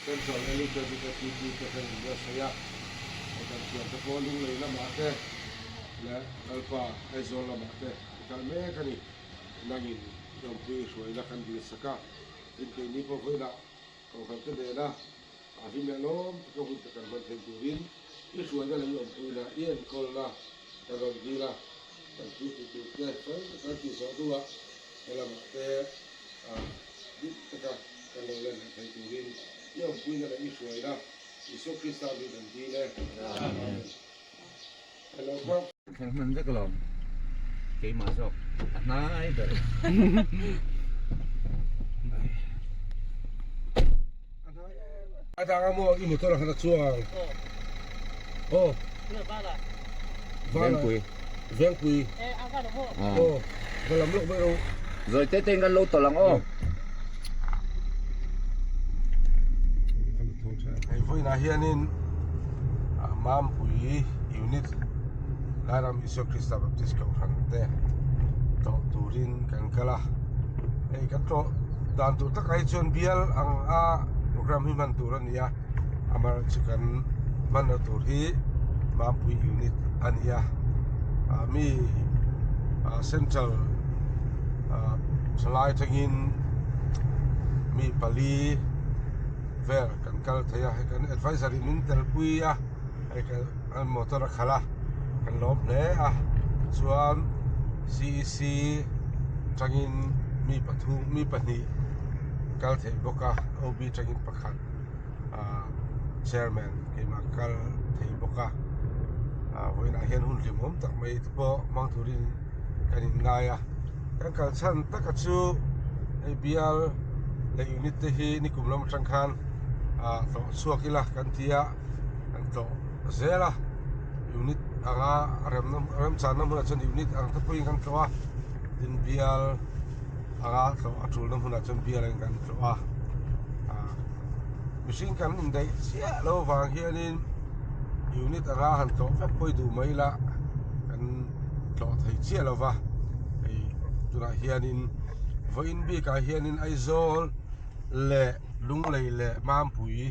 Central Elite te TT te kan inbuatsaih a, kan thiante pawh Lunglei lamah te leh Lalpa Aizawl lamah te i kal mek a ni. Nangin Lawmpui hruaina kan dilsak a, tin keini pawh vawiinah Kohhran te nena a hlim leh lawm taka hun te kan hman theih turin i hruaina leh i awmpuina, i enkawlna kan rawn dil a, kan thil ti tur te fel taka kan tih zawh hnuah he lamah te dik taka kan lo len leh theih turin i awmpuina leh i hruaina Isua Krista min kan dil e. Amen. Hello kha. Thleng hman vek alawm keimah zawk a hnai ber. A dang a maw i motor ah khan a chuang. Aw. Vengpui. Vengpui. Aw. Va lam lawk mai rawh. Zawi te te in kan lo tawlh ang aw. Hei vawiinah hianin Mampui Unit Lairam Isua Krista Baptist Kohhran te tlawh turin kan kal a, hei kan tlawh dan tur takah hi chuan bial ang a program hi hman tur a ni a, amaherawhchu kan hmanna tur hi Mampui Unit a ni a, mi Central thalai tangin mi pali vel kan kal thei a hei kan adviser in min tel pui a hei kan motor a khalh a kan lawm hle a chuan C E C tangin mi pathum mi pahnih kal thei bawk a O B tangin pakhat ah chairman keimah kal thei bawk a ah vawiinah hian hun hlimawm tak mai te pawh hmang turin kan inngai a kan kal chhan taka chu hei bial leh unit te hi nikum lam atang khan ah tlawh chhuak ila kan ti a kan tlawh zel a unit anga remna remchanna hmunah chuan unit ang te pawhin kan tlawh a tin bial anga tlawh a tulna hmunah chuan bial in kan tlawh a ah mihring kan indaih chiah loh avang hianin unit anga han tlawh vek pawh i duh mai ila kan tlawh thei chiah lo va hei tunah hianin vawiin bikah hianin Aizawl leh Lunglei leh Mampui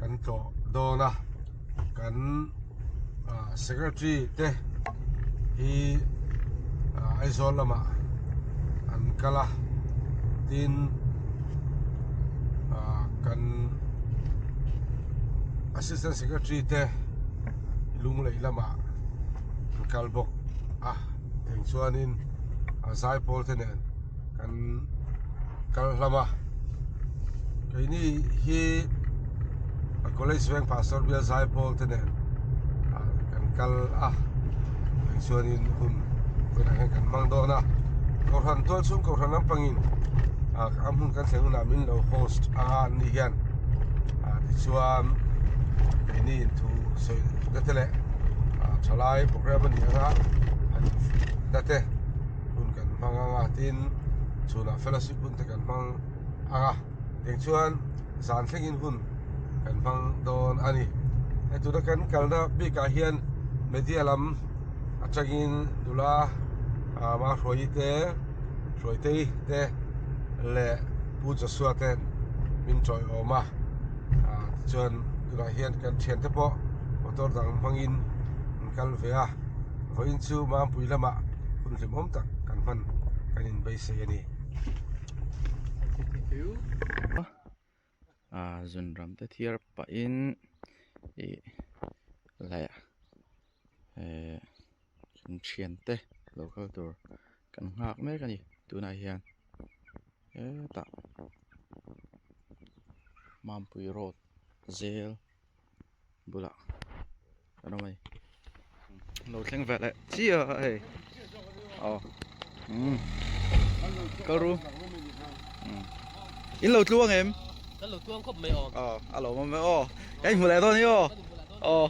kan tlawh dawn a kan ah secretary te hi ah Aizawl lamah an kal a tin ah kan assistant secretary te Lunglei lamah an kal bawk a eng chuanin a zaipawl te nen kan kal hlam a keini hi a college veng pastor bial zaipawl te nen ah kan kal a eng chuanin hun vawiinah hian kan hmang dawn a kohhran tual chhung kohhran lampangin ah a hmun kan thleng hunah min lo host anga an ni hian ah tichuan keini inthu sawi na te leh ah thalai program a ni ang a an na te hun kan hmang ang a tin chhunah fellowship hun te kan hmang ang a eng chuan zan thlengin hun kan hmang dawn a ni hei tuna kan kalna bikah hian media lam atangin nula ah Mahruaii te Hruaitei te leh Pu Joshua ten min tawiawm a ah tichuan tunah hian kan thiante pawh motor dang hmangin an kal ve a vawiin chu Mampui lamah hun hlimawm tak kan hman kan inbeisei a ni. Ah zunram te thiar pahin ih leh eh thiante lo kal tur kan nghak mek a ni tunah hian hetah Mampui road zel bulah kan awm a ni lo thleng ve leh chiah a hei aw umm kal ru in lo tluang em kan lo tluang khawp mai aw aw a lo awm e aw ka inhmu leh dawn hi aw aw.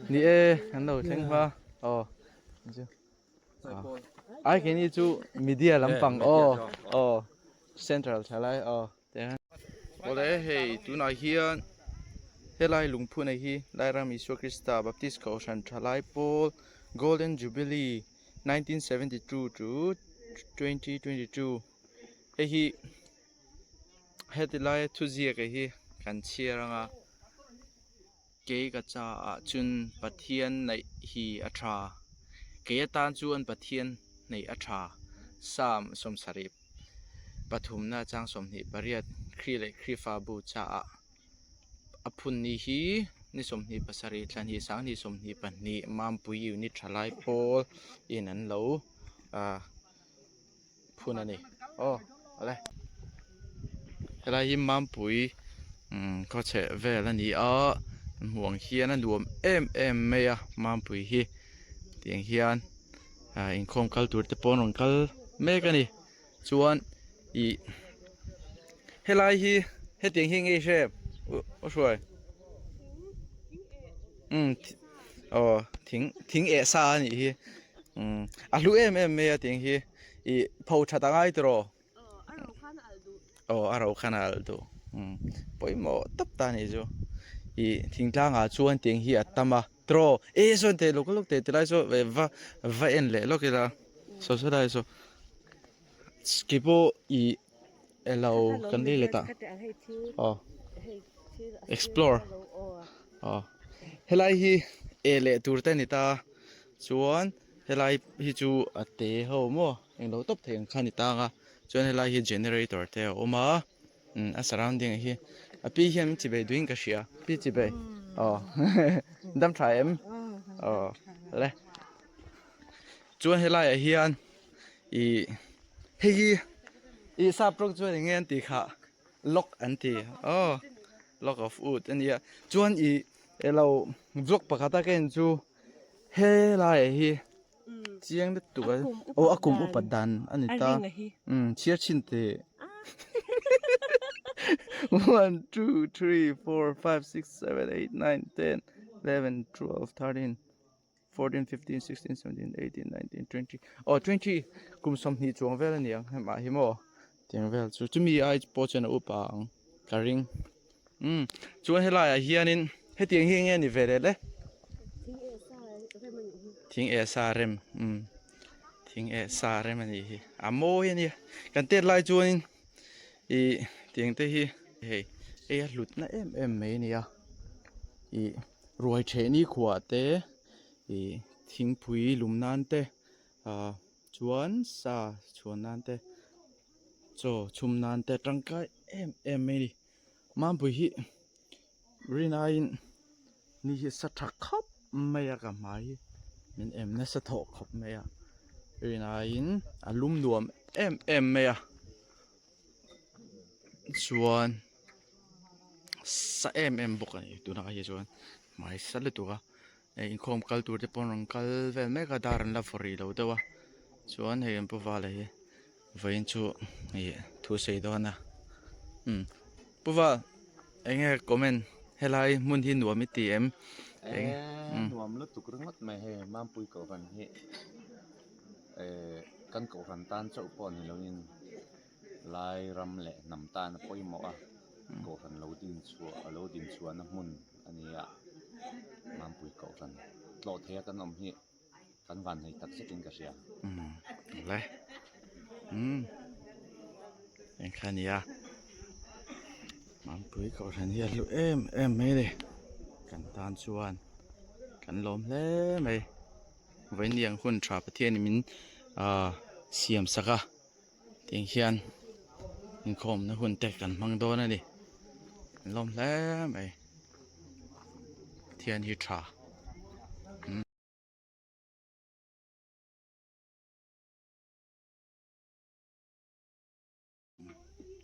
Ni e an lo thleng hma aw chu ai keini chu media lampang aw aw central thalai aw Awle hei tunah hian helai lungphun hi Lairam Isua Krista Baptist Kohhran thalai pawl Golden Jubilee 1972 to 2022 hei hi heti laia thuziak hi kan chhiar anga kei ka cha ah chun Pathian neih hi a tha kei atan chuan Pathian neih a tha Psalm 70 pathumna chang 28 Khrih leh Khrihfabu cha ah a phun ni hi ni 27 thla hnih sang hnih 22 Mampui unit thalai pawl in an lo ah. phun a ni aw awle helai hi mampui umm khaw chheh vel a ni a an hmuh ang hian a nuam em em mai a mampui hi tiang hian ah inkhawm kal tur te pawh an rawn kal mek a ni chuan ih helai hi hetiang hi nge i hre aw hruai umm aw thing thing eh sa a nih hi umm a hlu em em mai a tiang hi ih pho that a ngai tiraw aw a ro khan a alh duh umm pawimawh tawp ta a nih chu ih thingtlang ah chuan tiang hi a tam a tiraw e sawn teh lawk lawk teh tilai saw va va en leh lawk ila saw saw lai saw keipawh ih elo kan lei let ah aw explore aw helai hi eh leh tur te a ni ta chuan helai hi chu a te ho maw englo tawp thei ang kha a ni tang a chuan helai hi generator te a awm a umm a surrounding ah hi a pi hian min chibei duhin ka hria pi chibei aw dam tha em aw le chuan helai ah hian ih hei hi ih sap tawng chuan eng nge an tih khah lock an ti aw lock of wood a nia chuan ih elo vlog pakhat a ka en chu helai ah hi chiang lutuk a aw a kum upat dan a ni ta umm chhiar chhin teh one two three four five six seven eight nine ten eleven twelve thirteen. 14, 15, 16, 17, 18, 19, 20 aw 20 kum 20 chuang vel a ni ang hemah hi maw tiang vel chu chumi ai pawh chuan a upa ang ka ring umm chuan helai ah hianin hetiang hi enge ni ve leh le thing eh sa rem umm thing eh sa rem a nih hi a mawi a nia kan tet lai chuanin ih tiang te hi hei hei a hlutna em em mai a nia ih. Ruai ṭheh ni khuah te ih thingpui lum nan te ah chuan sa chhuan nan te chaw chhum nan te tangkai em em mai a ni mampui hi rin aiin ni hi sa tha khawp mai a ka hmai hi min em nasa thawh khawp mai a rin aiin a lum nuam em em mai a chuan. Sa em em bawk a ni tunah hi chuan hmai sa lutuk a hei inkhawm kal tur te pawh an rawn kal vel mek a dar an la vaw rih lo deuh a chuan hei an pu vala hi vawiin chu ih thu sawi dawn a umm pu val eng nge comment helai hmun hi nuam i ti em eng nuam lutuk ringawt mai hei Mampui Kohhran hi eh kan Kohhran tan chauh pawh ni loin. Lai ram leh hnam tan a pawimawh a, Kohhran lo din chhuah a lo din chhuahna hmun a ni a, Mampui Kohhran tlawh theia kan awm hi kan van nei tak zetin ka hria. Umm le umm eng kha nia Mampui Kohhran hi a hlu em em mai a ni kan tan chuan kan lawm hle mai vawiin hun tha Pathianin min ah siam sak a. Tiang hian inkhawmna hun te kan hmang dawn a ni. An lawm hle mai. Pathian hi tha.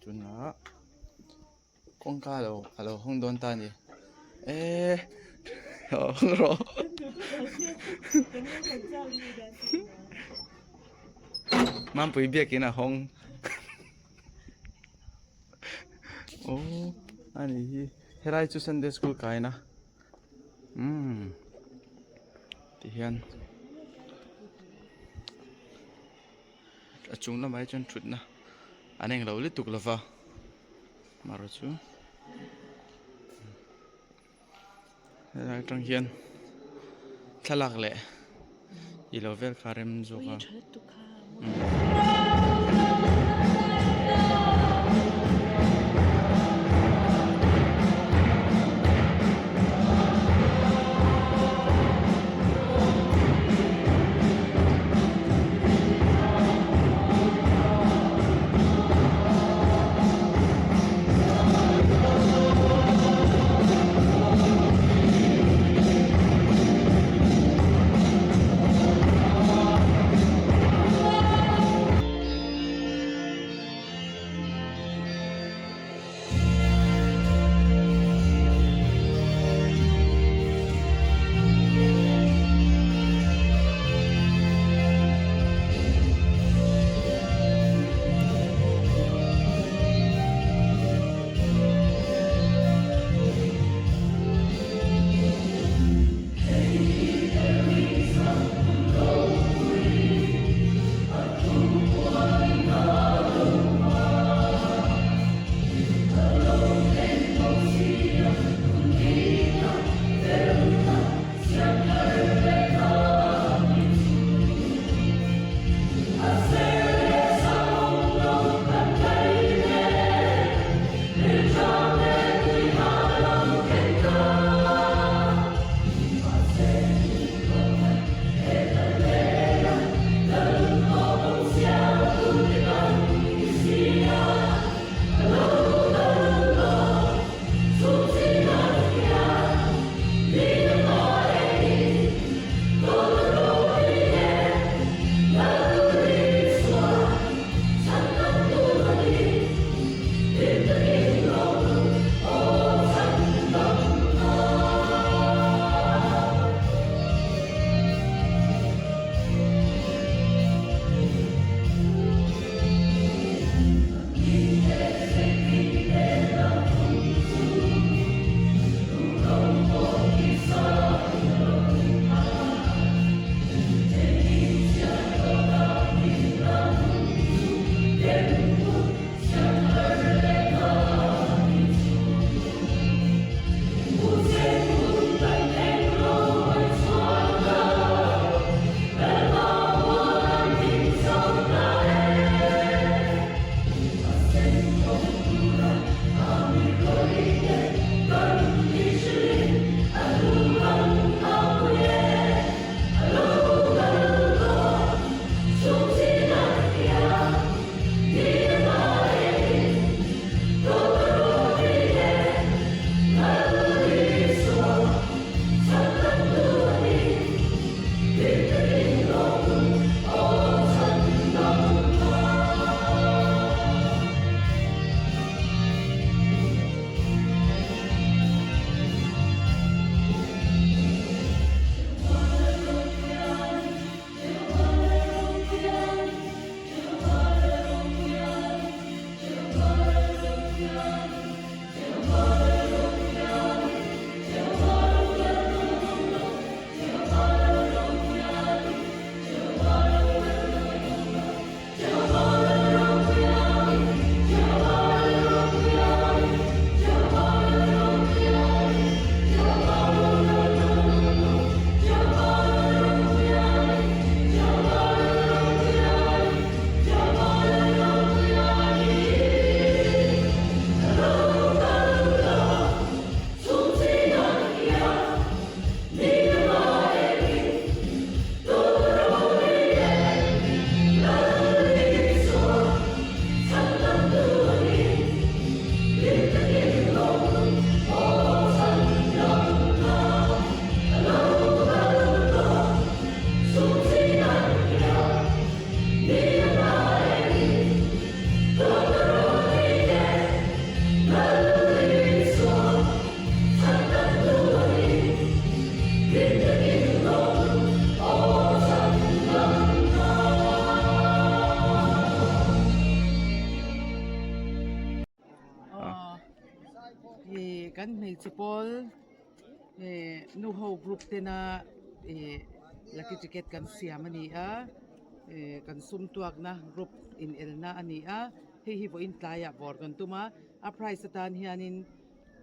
Tunah kawngka alo alo hawng dawn ta a ni eee hawng rawh Mampui biakin a hawng aw a ni hi helai chu Sunday school kaina umm tihian. A chung lamah hi chuan thutna an englo lutuk lova marawh chu helai atang hian thlalak leh ilo vel kha rem zawk a. Kan hmeichhe pawl eh nu ho group tena eh lucky ticket kan siam a ni a eh kan sum tuakna group inelna a ni a hei hi vawiin tlaiah bawr kan tum a a prize atan hianin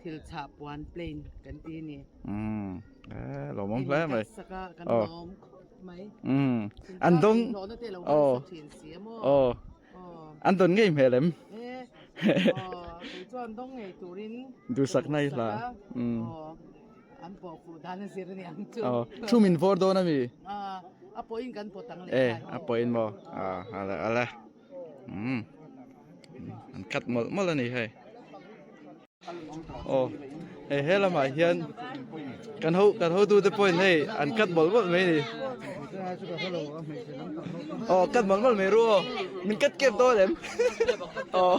thil chhah puan plain kan ti a ni. Umm eh lawmawm hle mai. Sak a kan lawm khawp mai. Umm an dawng hlawhna te lo harsa thin si a maw. Aw an dawn ngei hmel em? Eh aw kei chuan dawng ngei turin duhsakna i hla. Umm an pawh fuh dan a zir a ni ang chu. Aw thu min vawr dawn a mi? A pawhin kan pawt ang leh Eh a pawhin maw ah ala ala umm an cut mawlh mawlh a ni hei. Aw hei he lamah hian kan ho kan hotu te pawhin hei an cut mawlh mawlh mai a ni aw cut mawlh mawlh mai ru aw min cut kep dawn em aw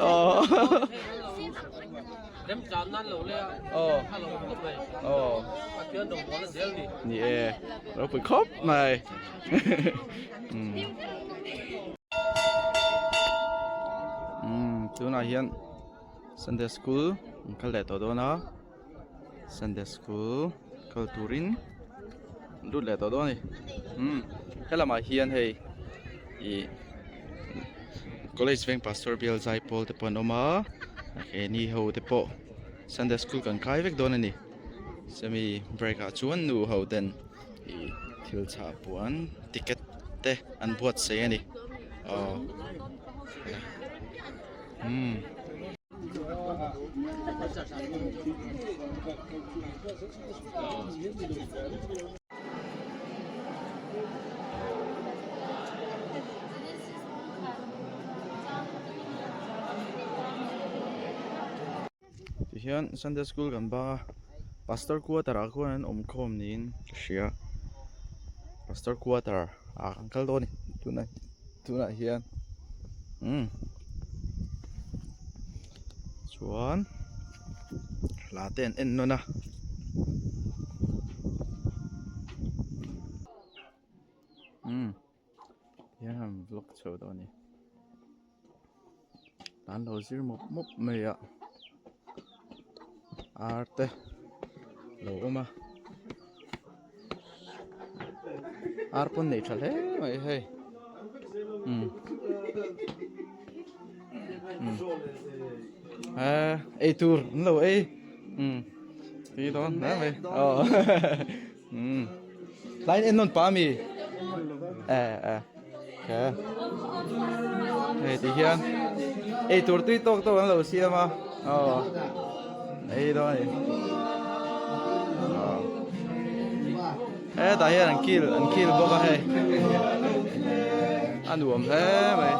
aw aw aw ni e ropui khawp mai. Umm tunah hian Sunday school an kal leh tawh dawn a Sunday school kal turin an lut leh tawh dawn a ni umm helamah hian hei ih college veng pastor bial zaipawl te pawh an awm a keini ho te pawh Sunday school kan kai vek dawn a ni semi break ah chuan nu ho ten. Ih thil chhah puan ticket te an buatsaih a ni aw umm. Tihian Sunday school kan bang a pastor quarter ah khuan an awm khawm niin ka hria pastor quarter ah kan kal dawn a ni tunah tunah hian umm chuan hla te an en nawn a. Umm tihian han vlog chho dawn a ni. An lo zir mawp mawp mai a ar te lo awm a ar pawn nei tha hle mai hei umm umm eh eitur an lo ei umm tui dawn hle mai aw umm tlai in en nawn pah a mi eh eh okay hei ti hian ei tur tui tawk tawk an lo siam a aw ei dawn a ni aw hetah hian an kil an kil bawk a hei a nuam hle mai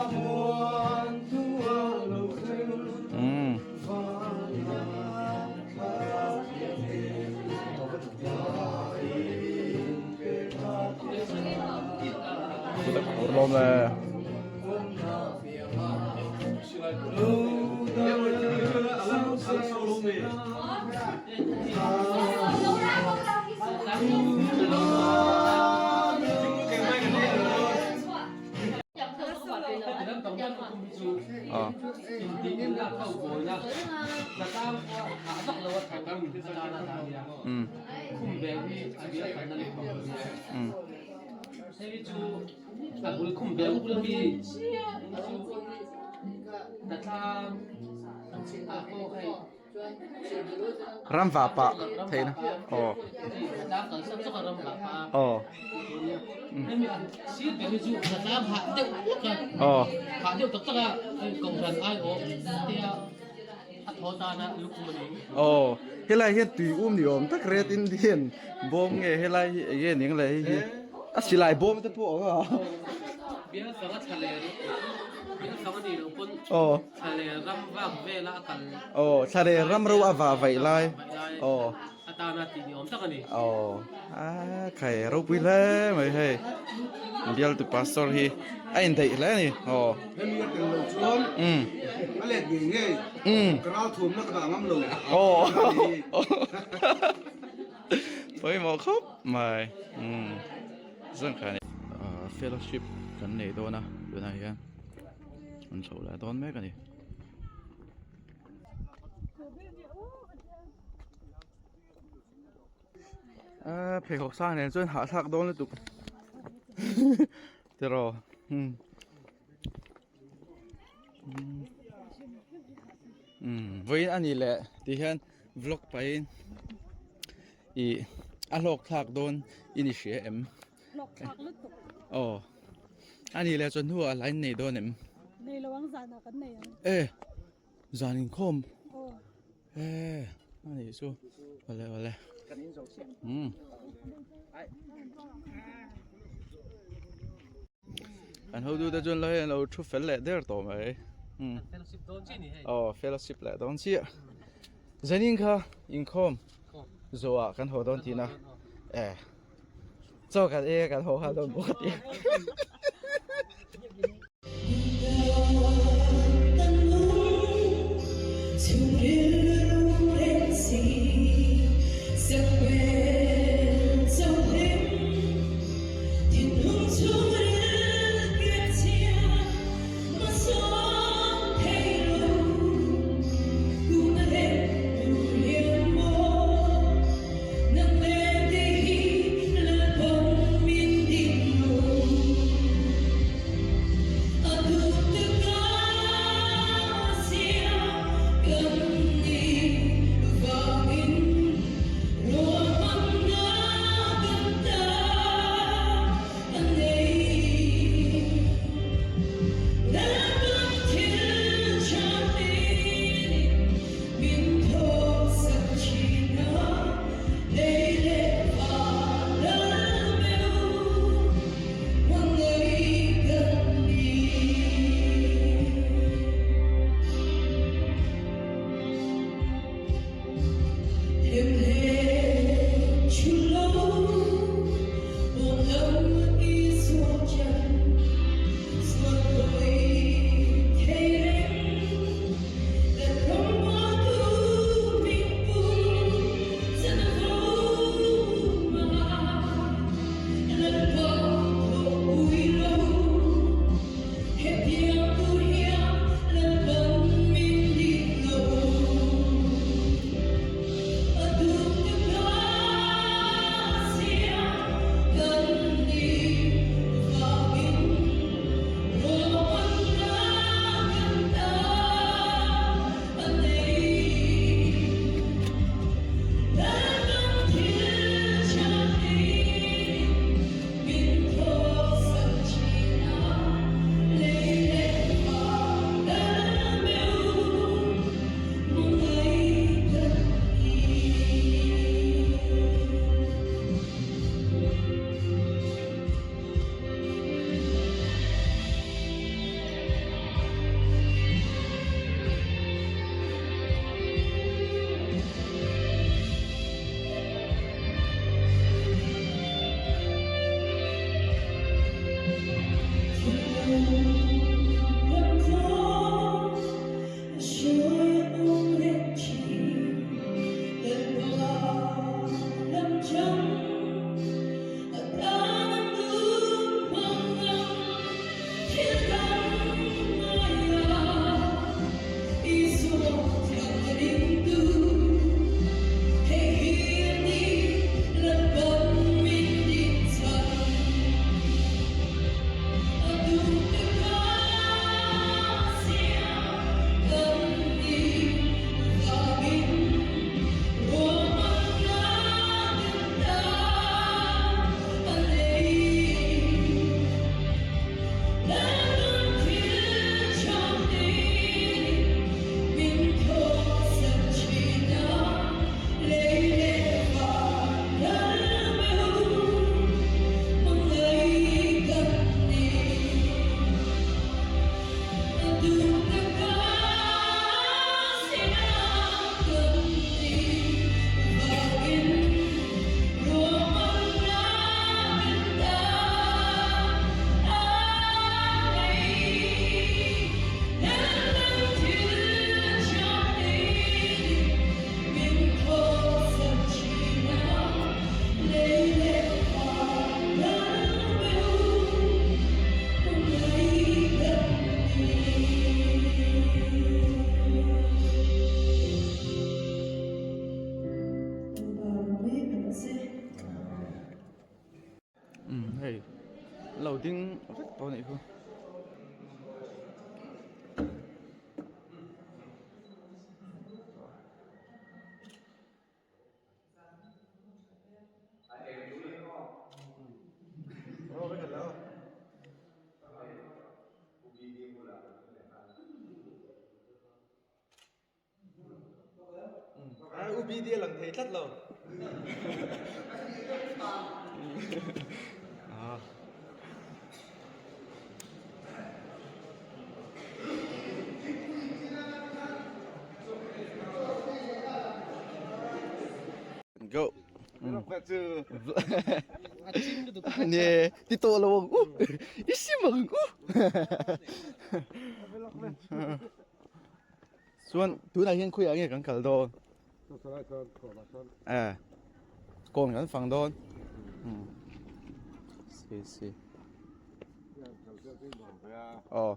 umm. Ram vah pah theihna aw aw aw aw helai hian tui um ni awm tak red indian bawm nge helai hi enge ning le hei hi a silai bawm te pawh a awm a aw. Thlalel ram vak vela a kal. Aw, thlalel ram ro a va vaih lai. Aw. Atana tih ni awm tak a ni. Aw, a khai ropui hle mai hei. Bialtu pastor hi a indaih hle a ni. Aw. Hemi a tel lo chuan a let ngei ngei. Ka ral thuamna ka dah ngam lo. Aw. Pawimawh khawp mai. Zan kha ni. Fellowship kan nei dawn a tunah hian. An chho leh dawn mek a ni. A pheikhawk sang nen chuan hahthlak dawn lutuk tiraw umm umm vawiin a ni leh ti hian vlog pahin ih a hlawk thlak dawn i ni hria em hlawk thlak lutuk aw a ni leh chawhnu ah line nei dawn em nei lo ang zanah kan nei ang e zan inkhawm aw e a nih chu awle awle umm an hotu te chuan lai an lo thu fel leh der tawh mai umm fellowship dawn chiah ni hei aw fellowship leh dawn chiah zanin kha inkhawm zawhah kan haw dawn tihna e Chaw kan ei a kan haw nghal dawn bawk a ti. pawh anih khu. Go. Nè, ti to lo ang u. Isi mang u. Chuan tunah hian khawiah nge kan kal dawn? Eh, kawn kan fang dawn. Si si. Aw.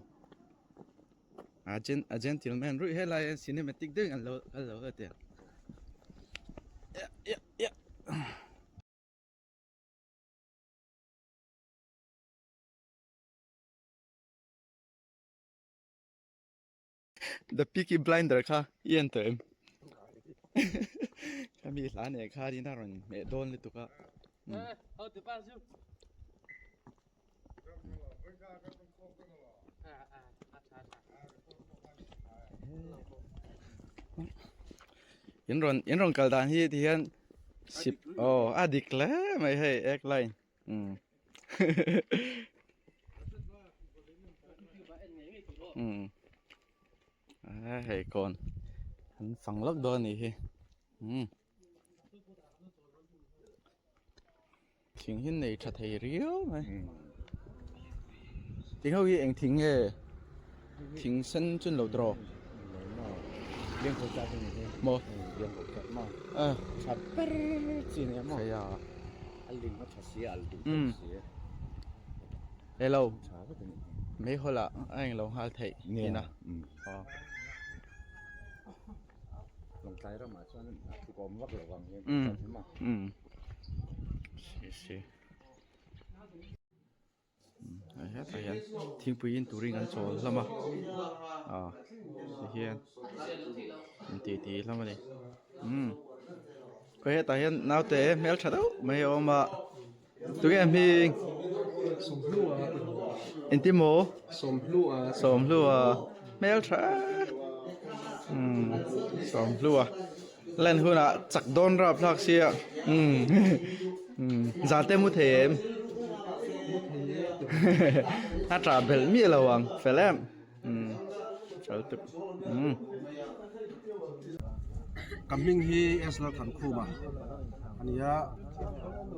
A gen a gentleman ruih helai hian cinematic deuhin an lo kal lo a ti. Ya ya ya. The Peaky Blinder kha i en tawh em? Khami hla nen khanin a rawn hmeh dawn lutuk a. In rawn in rawn kal dan hi ti hian sip aw a dik hle mai hei ek line. Um um hei kawn an fang lawk dawn a nih hi um thing hi nei tha thei riau mai thing ho hi eng thing nge thing sen chu an lo draw maw hello meihawl ah a englo nghal theih tihna umm si si hetah hian thingpui in turin an chawl hlawm a ah tihian an ti ti hlawm a ni umm khawi hetah hian naute hmeltha deuh mai a awm a tunge a hming engtin maw sawmhlua hmeltha umm sawmhlua Lan hunah chak dawn rap thlak sia umm zan te mu thei em a tah belh miah lo ang fel em umm fel tuk umm. Ka hming hi S Lalthankhuma a ni a,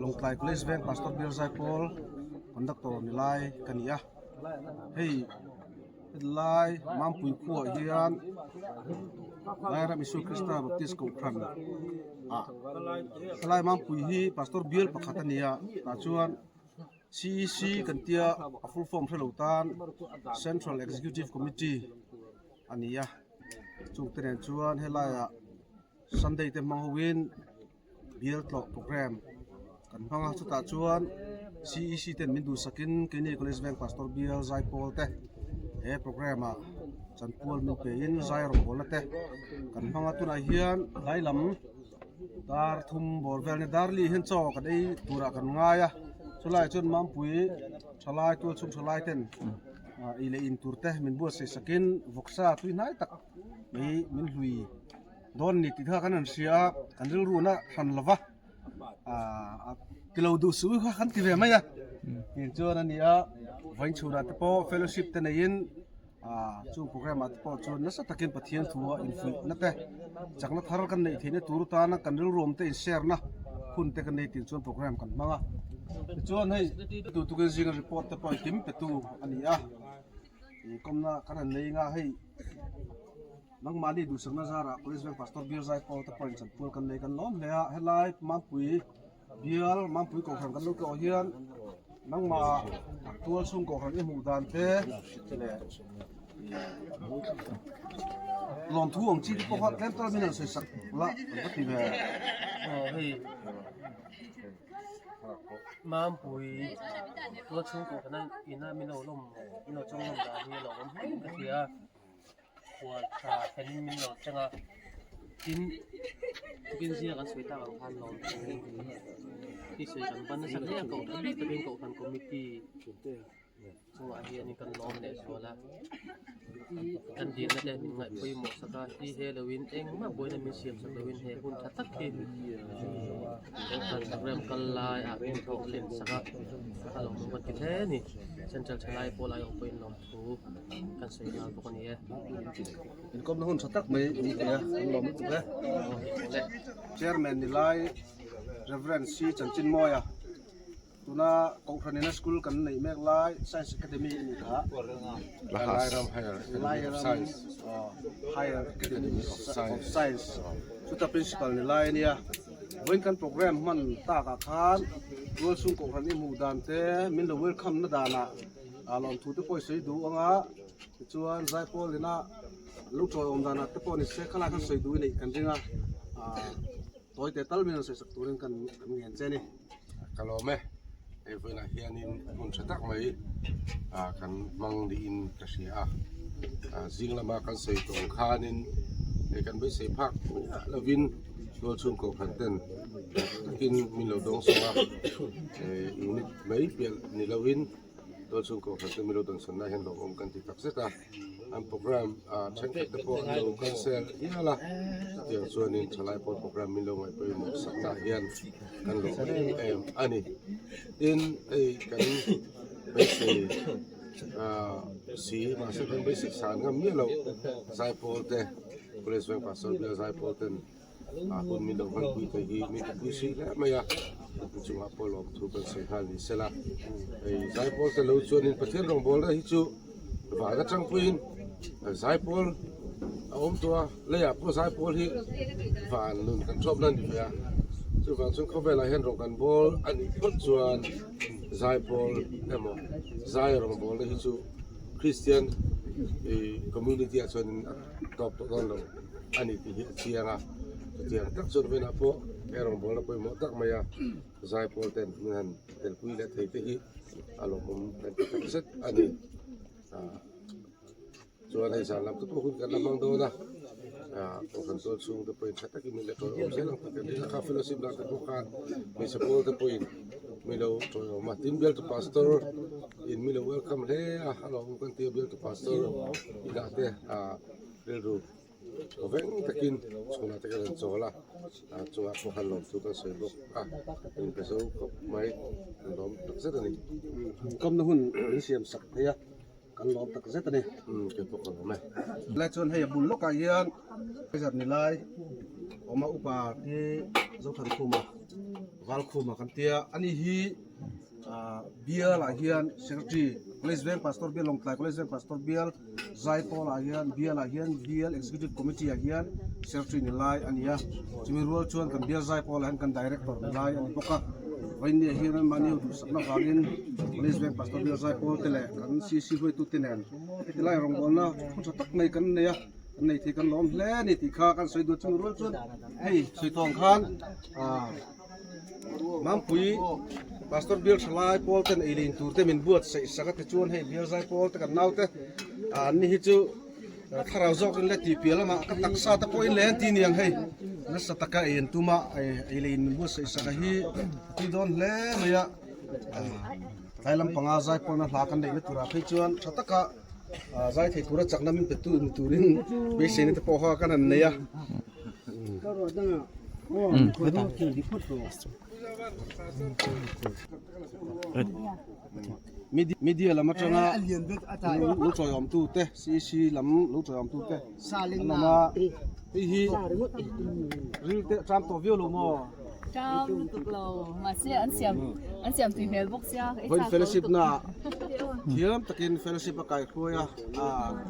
Lawngtlai College Veng Pastor Bial Zaipawl Conductor ni lai ka ni a, hei. Hetlai Mampui khuaah hian Lairam Isua Krista Baptist Kohhran ah helai Mampui hi Pastor bial pakhat a ni a tah chuan CEC kan tia a full form hrelo tan Central Executive Committee a ni a chungte nen chuan helaiah Sunday te hmang hoin bial tlawh program kan hmang a chutah chuan CEC ten min duhsakin keini College Veng Pastor bial zaipawl te he program ah chanpual min pein zai rawngbawlna te kan hmang a tunah hian tlai lam dar thum bawr vel nia dar li hian chaw kan ei turah kan ngai a chulaiah chuan Mampui thalai tualchhung thalai ten ei leh in tur te min buatsaih sakin vawksa tui hnai tak mai min hlui. Dawn ni tih kha kan han hria a, kan rilruna hran lo va, aaa ti lo duh suh kha kan ti ve mai a, tin chuan a ni a, vawiin chhunah te pawh fellowship te neiin aaa chung program ah te pawh chuan nasa takin Pathian thu a infuihna te chakna thar kan neih theihna tur atana kan rilruam te in share na hun te kan nei tin chuan program kan hmang a, tichuan hei tutukin zinga report te pawh engkim petu a ni a, inkawmna kan han nei anga hei. Nangmahni duhsakna zarah Police Veng Pastor Bial Zaipawl te pawhin chanpual kan nei kan lawm hle a, helai Mampui Bial Mampui Kohhran kan lo tlawh hian nangmah tual chhung Kohhran i hmuh dan te leh lawmthu ang chi te pawh kha tlem tal min han sawi sak la kan va ti ve. Aw hei. Mampui tualchhung kohhrana ina min lo lawm min lo chawng lawm dan hi a lo awm hle in ka hria a khual tha thlenin min lo thleng a tin tukin zinga kan sawi tak ang khan lawmthu hi sawi kan ban nasa hle a kohhran bik takin kohhran committee chungah hianin kan lawm leh zual a kan dilna te min ngaih pawimawh sak a hi he loin engmah buaina min siam sak loin he hun tha tak hi kohhran program kal lai ah min hlawh len sak a a lawmawm kan ti hle a ni central thalai pawh lai awm pawhin lawmthu kan sawi nghal bawk a ni e. Inkawmna hun tha tak mai ni thei a an lawm lutuk e. Chairman ni lai Reverend C Chanchinmawia. Tuna Kohhran ina school kan neih mek lai Science Academy a nih kha. Lairam Higher Academy of Science. Higher Academy of Science. Chuta principal ni lai a nia. Vawiin kan program hman takah khan Tualchhung Kohhran i hmuh dan te min lo welcome na danah lawmthu te pawh i sawi duh anga tichuan Zaipawl ina lo tawiawm danah te pawh ni se khalai khan sawi duh i neih kan ring a. Tawi teh tal min rawn sawi sak turin kan ngen che a ni. Ka lawm e, hei vawiinah hianin hmun tha tak mai ah kan hmang niin ka hria a, ah zing lama kan sawi tawh ang khanin hei kan beisei phak miah lovin tualchhung kohhran ten takin min lo dawng sawng a, eh unit mai piah ni lovin. Tualchhung kohhran te milo dawnsawn lai hian lawmawm kan ti tak zet a, an program ah thenkhat te pawh an lo cancel hial a, chutiang chuanin thalai pawl program min lo ngaih pawimawh sakna ah hian kan lawm em em a ni. Tin, hei kan beisei ah si mahse kan beisei san ngam miah loh zaipawl te College Veng Pastor Bial zaipawl ten a hun min lo hmanpui te hi min tipui si hle mai a, mi chungah pawh lawmthu kan sawi nghal ni sela, hei zaipawl te lo chuanin Pathian rawngbawlna hi chu van atang puiin zaipawl a awm tawh a, leiah pawh zaipawl hi van nun kan thawpna a ni ve a, chuvang chuan khawvelah hian rawng kan bawl a nih phawt chuan zaipawl emaw zai rawngbawlna hi chu Kristian community ah chuanin a tawp tawh dawn lo. a ni tih hi a chiang a, chutiang tak chuan vawiinah pawh he rawngbawlna pawimawh tak mai a zaipawl ten min han telpui leh thei te hi a lawmawm kan ti tak zet a ni. Ah chuan hei zan lam te pawh hun kan la hmang dawn a, ah kohhran tual chhung te pawhin tha takin min la tawiawm zel ang tih kan ring a, kha fellowship lah te pawh khan hmeichhe pawl te pawhin mi lo tawiawm a, tin bialtu pastor in mi lo welcome hle a, a lawmawm kan ti a bialtu pastor inah te ah rilru. Veng takin chhunah te kan han chawl a, ah chungah pawh khan lawmthu kan sawi bawk a, in pe zo khawp mai, kan lawm tak zet a ni. Inkawmna hun min siam sak phei a, kan lawm tak zet a ni. Umm kei pawh ka lawm e. Lai chuan hei a bul lawkah hian Kaiser ni lai awma upa hi Zothankhuma Valkhuma kan tia, ani hi Bial ah hian Secretary College Veng Pastor Bial Lawngtlai College Veng Pastor Bial Zaipawl ah hian Bial ah hian Bial Executive Committee ah hian Secretary ni lai a ni a, chumi rual chuan kan Bial Zaipawl ah hian kan Director ni lai a ni bawk a, vawiin ah hian anmahni ho duhsakna vangin College Veng Pastor Bial Zaipawl te leh kan CC hruaitute nen heti lai rawngbawlna hun tha tak mai kan nei a, kan nei thei kan lawm hle a ni tih kha kan sawi duh chumi rual chuan hei sawi tawng khan ah. Mampui Pastor Bial Thalai pawl ten ei leh in tur te min buatsaih sak a tichuan hei Bial Zai pawl te kan naute an ni hi chu thlarau zawk in la tih piah lamah ka taksa te pawh in leh an ti niang hei nasa taka ei an tum a ei leh in min buatsaih sak a hi a tui dawn hle mai a tlai lampanga zai pawlna hla kan neihna turah phei chuan tha taka zai thei tura chakna min pe tu ni turin beiseina te pawh kha kan han nei a. Media lam atanga lo chawiawm tu te CEC lam lo chawiawm tu te an awm a hei hi ril te a cham tawh viau lo maw? Cham lutuk lo mahse an siam an siam tui hmel bawk sia Vawiin fellowship na thiam takin fellowship a kaihruai a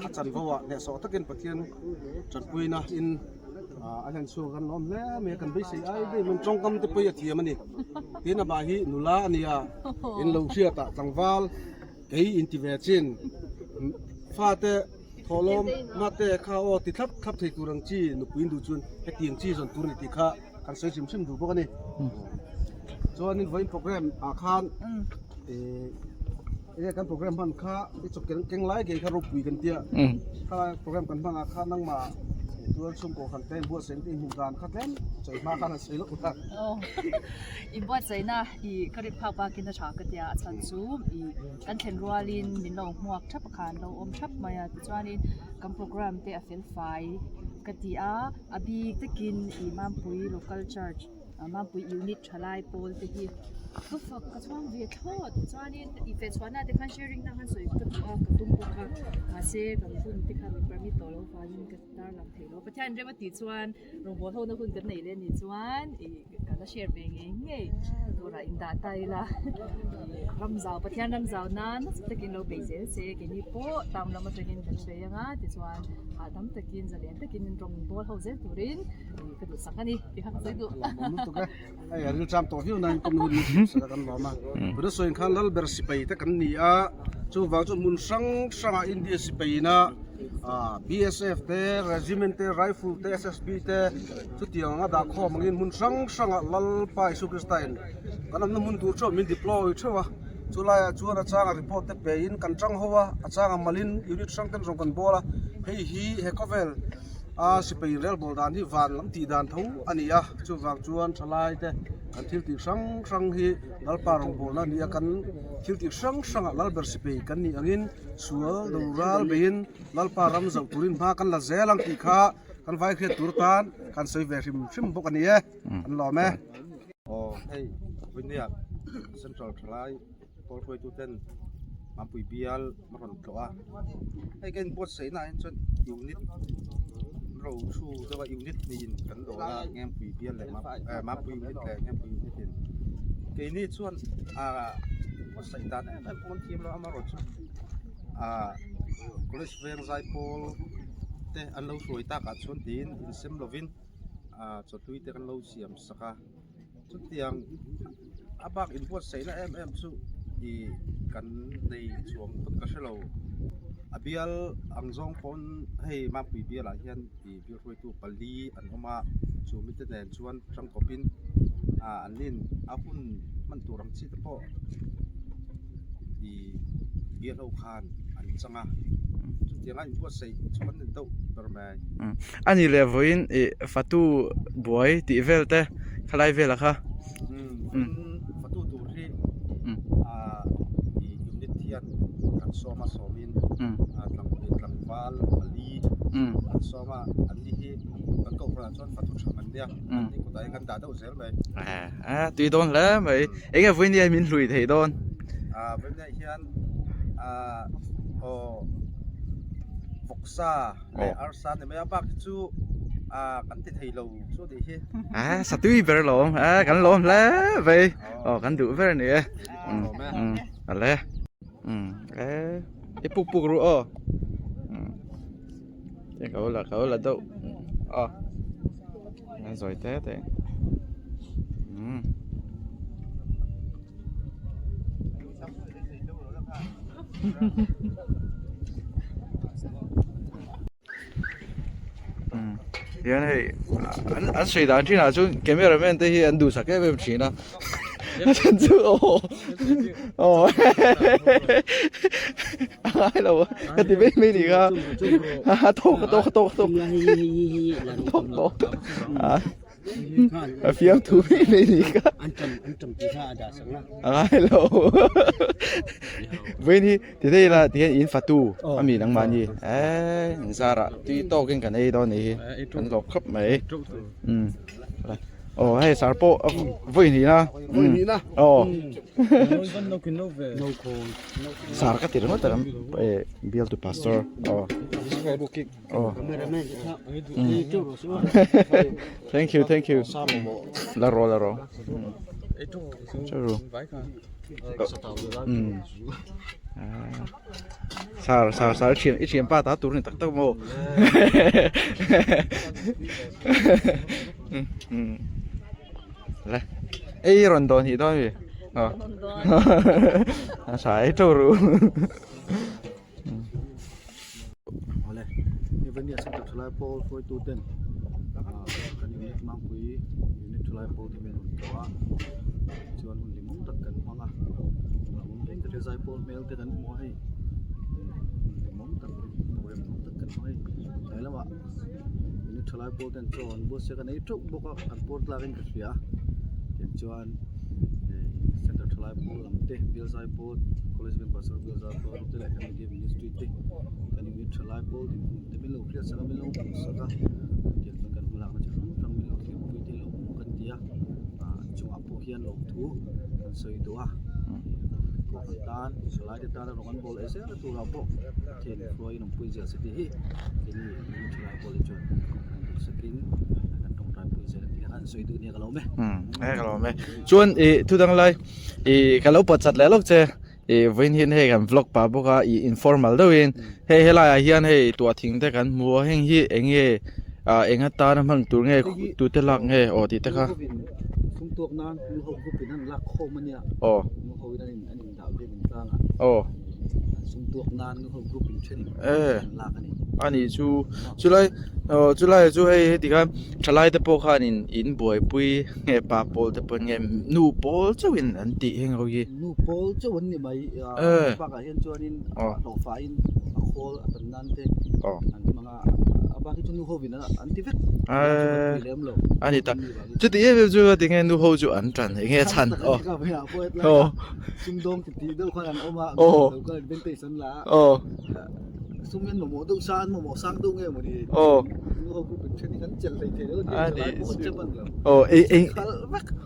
a chanvo ah hnehsawh takin Pathian tanpuina in a hlen chhuak kan lawm hle mai a kan beisei ai daih mai tawngkam te pawh hi a thiam a ni tin amah hi nula a nia in lo hriat ah tlangval kei inti ve chin fate thawhlawm mate kha aw ti thlap thlap thei tur ang chi nupui in duh chuan hetiang chi zawn tur a ni tih kha kan sawi hrim hrim duh bawk a ni. Chuanin vawiin program ah khan ih enge kan program hman kha i chaw keng keng lai ngei kha ropui kan tia khalai program kan hman ah khan nangmah tual chhungkaw khan te inbuatsaih te inhmuh dan kha tlem chawi hma khan han sawi lawk ta. Aw inbuatsaihna ih ka rin phak bakin a tha ka tia a chhan chu ih kan thlen rualin min lo hmuak thap a khan lo awm thap mai a tichuanin kan program te a fel fai ka ti a a bik takin ih Mampui local church Mampui unit thalai pawl te hi ka fak ka chhuang ve thlawt chuanin ih fehchhuahna te khan sharing na khan sawi ka duh a ka tum bawk a mahse kan hun te khan min permit tawh loh vangin ka tarlang thei lo Pathian rem a tih chuan rawngbawl ho na hun kan neih leh anih chuan ih ka la share ve ngei ngei turah indah ta ila ih ramzau Pathian ramzau nan nasa takin lo bei zel se keini pawh tam lam atangin kan bei anga tichuan hahdam takin zalen takin rawngbawl ho zel turin ka duh sak a ni tih kha ka sawi duh. A lawmawm lutuk e. Hei a rilcham tawh viau nain kawng hun min sak a kan lawm a. Tuna sawiin khan Lalber sipai te kan ni a, chuvang chu hmun hrang hrangah India sipai ina BSF te, Regiment te, Rifle te, SSB te chutiang anga dah khawm angin hmun hrang hrangah Lalpa Isu Krista in kan awmna hmun tur theuh min deploy theuh a. Chulaiah chuan a changa report te pein kan tang ho a, a changa malin unit hrang ten zawng kan bawl a, hei hi he khawvel A sipai relbawl dan hi van lam tih dan tho a ni a, chuvang chuan thalai te kan thil tih hrang hrang hi Lalpa rawngbawlna a ni a, kan thil tih hrang hrangah Lalber sipai kan nih angin sual do ral beiin Lalpa ram zoh turin hma kan la zel ang tih kha kan vai hriat tur tan kan sawi ve hrim hrim bawk a ni e, kan lawm e. Aw hei Vawiniah Central thalai pawl hruaitu ten Mampui bial a rawn tlawh a hei ka inbuatsaih naah hian chuan unit ro thu deuh a unit hnihin kan dawr a Ngengpui bial leh Mampui unit leh Ngengpui unit in keini chuan ahh inbuatsaih dan em em pawh an thiam lo a amaherawhchu ahh college veng zaipawl te an lo hruai takah chuan tiin insem lovin ahh chawhlui te kan lo siam sak a. Chutiang a bak inbuatsaihna em em chu ih kan nei chuang pawn ka hrelo a bial ang zawng pawn hei Mampui bialah hian ih bial hruaitu pali an awm a chu mite nen chuan tangkawpin ah an nin a hun hman tur ang chi te pawh ih bial ho khan an chang a chutianga inbuatsaih chu kan ni deuh ber mai. A ni leh vawiin ih fatu buai tih vel te khalai velah kha. Umm fatu tur hi ah ih unit hian kan sawm a sawmin ah tlangval pali an sawm a an ni hi kan kohhranah chuan fatu tha man nia an ni kutah hian kan dah deuh zel mai. A tui dawn hle mai eng nge vawiin hian min hlui thei dawn. Ah vawiin hian ah aw vawksa. Leh arsa ni mai a bak hi chu ah kan ti thei lo chu tih hi. A satui ber lawm a kan lawm hle mai aw kan duh ber a ni e umm ale umm e i puk puk ru aw umm ka lo la ka lo la deuh aw zawi te te umm. Hian hei an an sawi dan thinah chuan camera man te hi an duhsak em em thin a a then chu aw aw a ngai lo a ka ti mai mai ni kha a tawk a tawk a tawk a tawk tawk tawk a. A fiam thu mai mai ni kha. A ngai lo. Vawiin hi ti thei ila ti hian in fatu a mi nangmahni eee in zarah tui tawkin kan ei dawn a nih hi kan hlawk khawp mai. Umm aw hei sar pawh vawi hnihna aw sar ka ti ringawt a bialtu pastor aw. Oh. Thank you, thank you. La ro, la ro. Charu. Mm. Sar, sar, sar, thian, i thian pa ta tur ni tak tak mo. Mm. Le. Ei ron don hi don mi. Oh. Sa ei charu. Awle, Evania Centre Thalai Pawl hruaitu ten kan unit Mangpui unit Thalai Pawl te min rawn tlawh a. Chuan hun hlimawm tak kan hmang a, lawmawm reng tak hi zaipawl hmel te kan hmu a hei hun hlimawm tak program nuam tak kan hmang a hei tlai lamah minute tha lai pawl ten chaw an buatsaih an ei teuh bawk a an pawl tlak in ka hria a tichuan eh center tha lai pawl lam te bial zaipawl college member bial zaipawl te leh media ministry te kan unit tha lai pawl dinhmun te min lo hriat sak a min lo hmuh sak a tiang chuan kan hmalakna chi hrang hrang min lo thlir pui te lo awm kan ti a ah an chungah pawh hian lawmthu kan sawi duh a kohhran tan thalai te tana rawng an bawl leh zel a turah pawh Pathian hruaiin awmpui zel se tih hi keini unit thalai pawl hi chuan kan duhsakin kan tawngtai pui zel tih kha an sawi duh nia ka lo awm e. Umm ka lo awm e chuan ih thu dang lai ih ka lo pawt chat leh lawk che. Ih vawiin hian hei kan vlog pah bawk a ih informal deuhin hei helai ah hian hei tuah thing te kan hmu a heng hi eng nge ah eng atana hman tur nge tute lak nge aw tih te kha aw aw e ani chu chulai aw chulai chu hei heti khan thalai te pawh khanin in buaipui nge pa pawl te pawh nge nu pawl chauhin an tih heng ho hi. Nu pawl chauh an ni mai a bakah hian chuanin hlawhfain a khawl a tan nan te an hmang a a bak hi chu nu hovin an ti vek lem lo a ni ta chuti em em chu tinge nu ho chu an tan enge chhan aw sumdawng ti tih deuh khan an awm a advantage an la a sum hian mamawh deuh sa an mamawh sang deuh nge mawni aw nu ho group in then hi kan chelh hlei thei lo a ni aw ei ei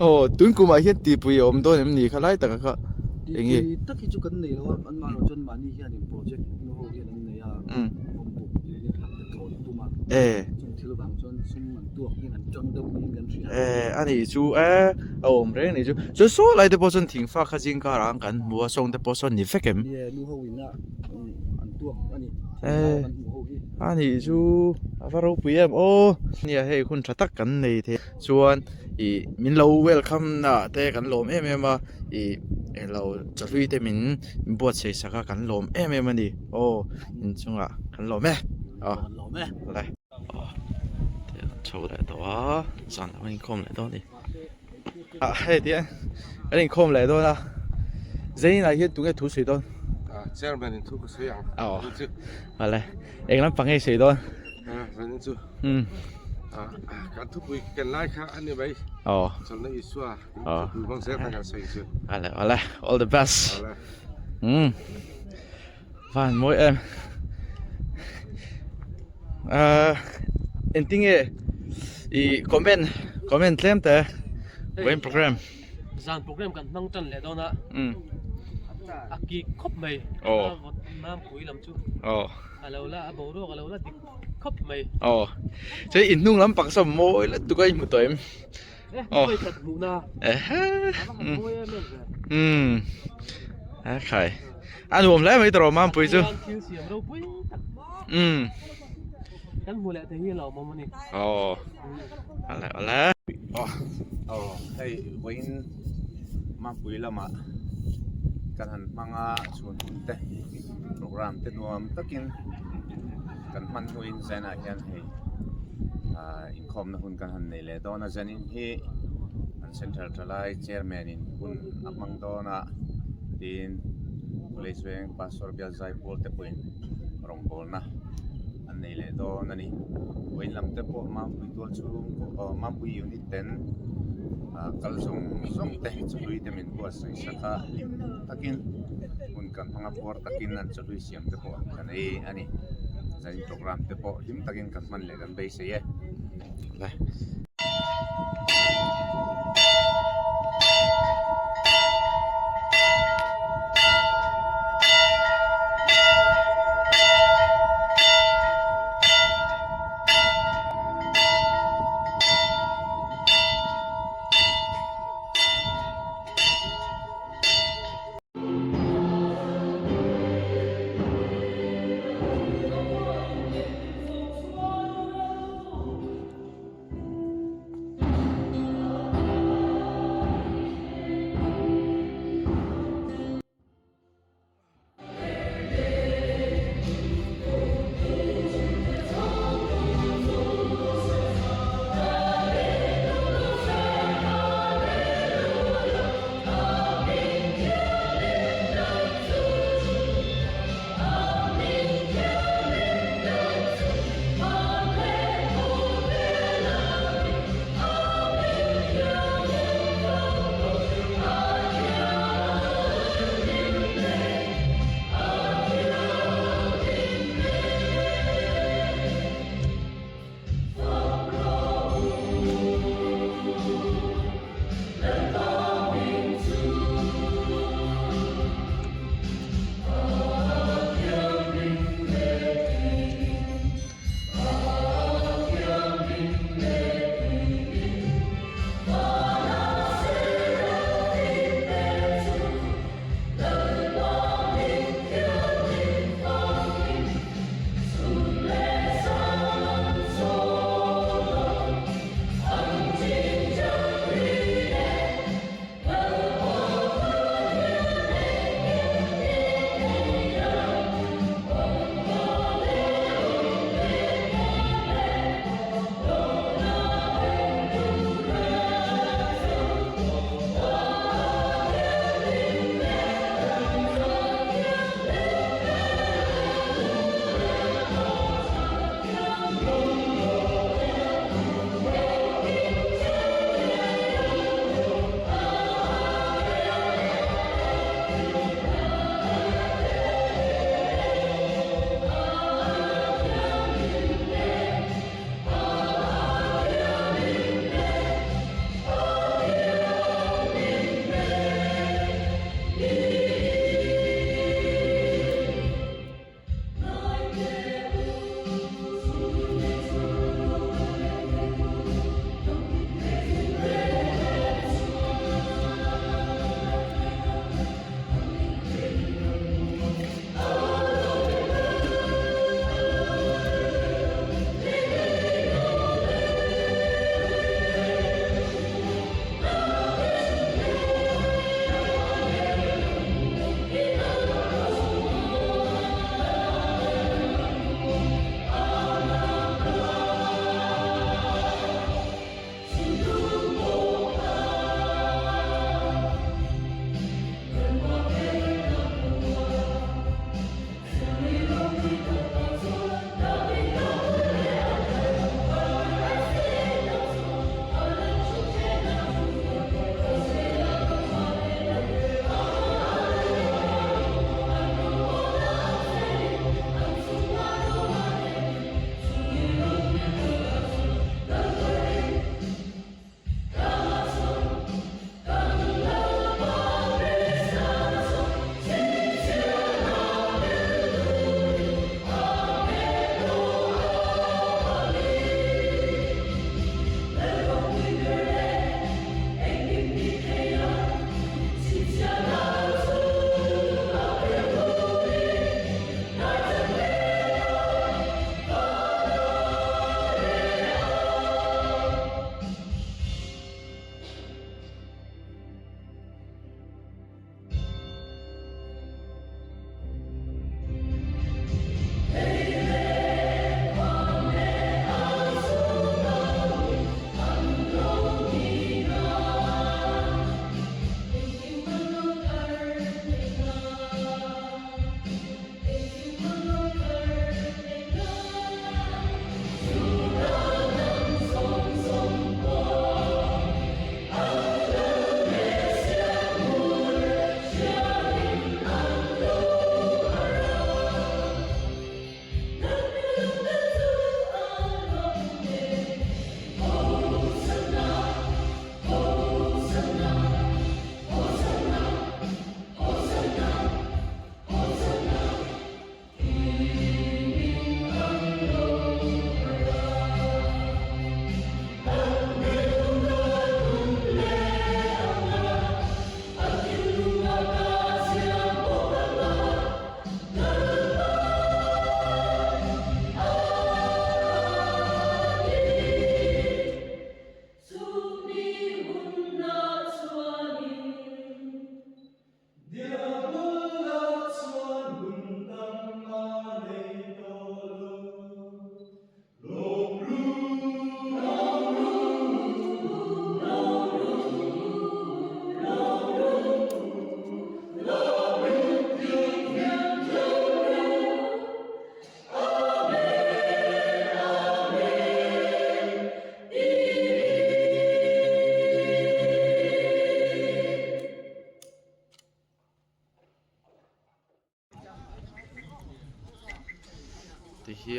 aw tun kumah hian tihpui a awm dawn em ni kha lai taka kha eng nge tihpui tak hi chu kan nei lo a an mahlo chuan mahni hianin project nu ho hian an nei a awm buk unit lam te thawn tum a chung thil vang chuan sum an tuak hian an tang deuh niin kan hria e a nih chu e a awm reng a nih chu chuan saw lai te pawh chuan thingfa kha zing karah an kan hmu a sawng te pawh sawn ni vek em ni e nu ho in a an tuak a ni e a nih chu a va ropui em aw nia hei hun tha tak kan nei thei chuan ih min lo welcome na ah te kan lawm em em a ih englo chawhlui te min buatsaih sak a kan lawm em em a ni aw inchungah kan lawm e aw le aw chho leh tawh a zan lam an inkhawm leh dawn a ni. Ah hei ti an inkhawm leh dawn a Zainah hian tunge thu sawi dawn Ah chairman in thu ka sawi ang aw vale eng lampang nge i sawi dawn Ah zanin chu um ah kan thupui ken lai kha a ni mai aw chawlhna Isua thupui hmang zel khan kan sawi chu vale vale all the best um van mawi em ah engtinge ih comment comment tlem te vawiin program zan program kan hmang tan leh dawn a a kik khawp mai mampui lam chu a lo la a boruak a lo la dik khawp mai aw che in hnung lam paksa mawi lutuk a i hmu tawh em aw umm a khai a nuam hle mai tawh mampui chu umm aw awle awle aw hei vawiin mampui lamah kan han hmang a chhun hun te program te nuam takin kan hman hnuin zenah hian hei ah inkhawmna hun kan han nei leh dawn a zanin hi an central thalai chairman in hun a hmang dawn a tin college veng pastor bial zaipawl te pawhin rawngbawlna an nei leh dawn a ni vawiin lam te pawh mampui tual chhung aw mampui unit ten ah kal zawng zawng te chawhlui te min buatsaih sak a hlim takin hun kan hmang a puar takin an chawhlui siam te pawh kan ei a ni zanin program te pawh hlim takin kan hman leh kan beisei e.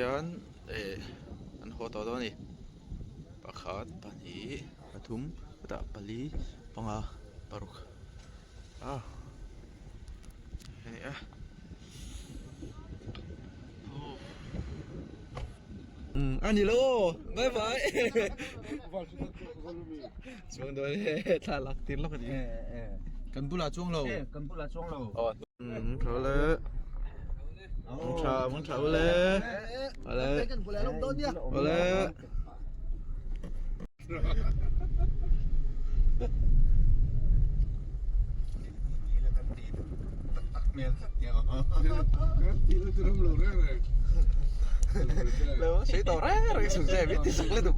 hian eh an haw tawh dawn a ni pakhat pahnih pathum chutah pali panga paruk ah a ni a. A ni lo bye bye chuang dawn e thla lak tir lawk a ni kan bulah chuang lo kan bulah chuang lo tha le tha mun tha ule ale ale Sei tawh reng reng chung che min ti sak lutuk.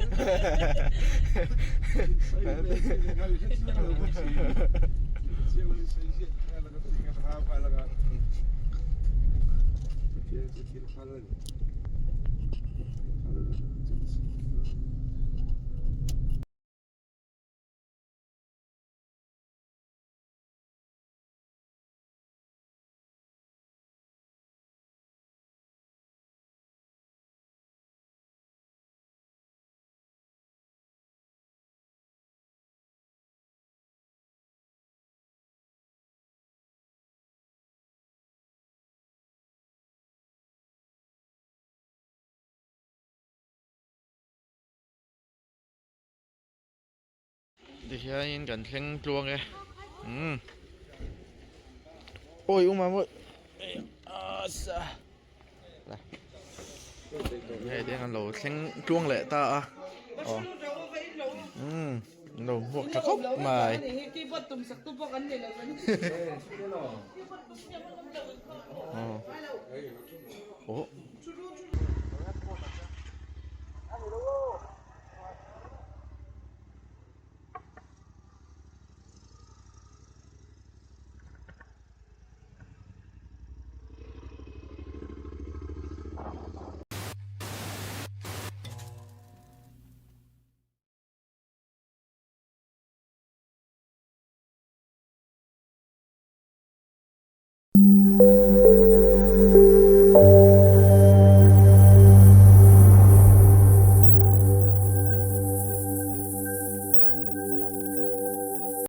Tihianin kan thleng tluang e umm awi uma mawi asa hei te an lo thleng tluang leh ta a aw umm an lo hmuak tha khawp mai aw.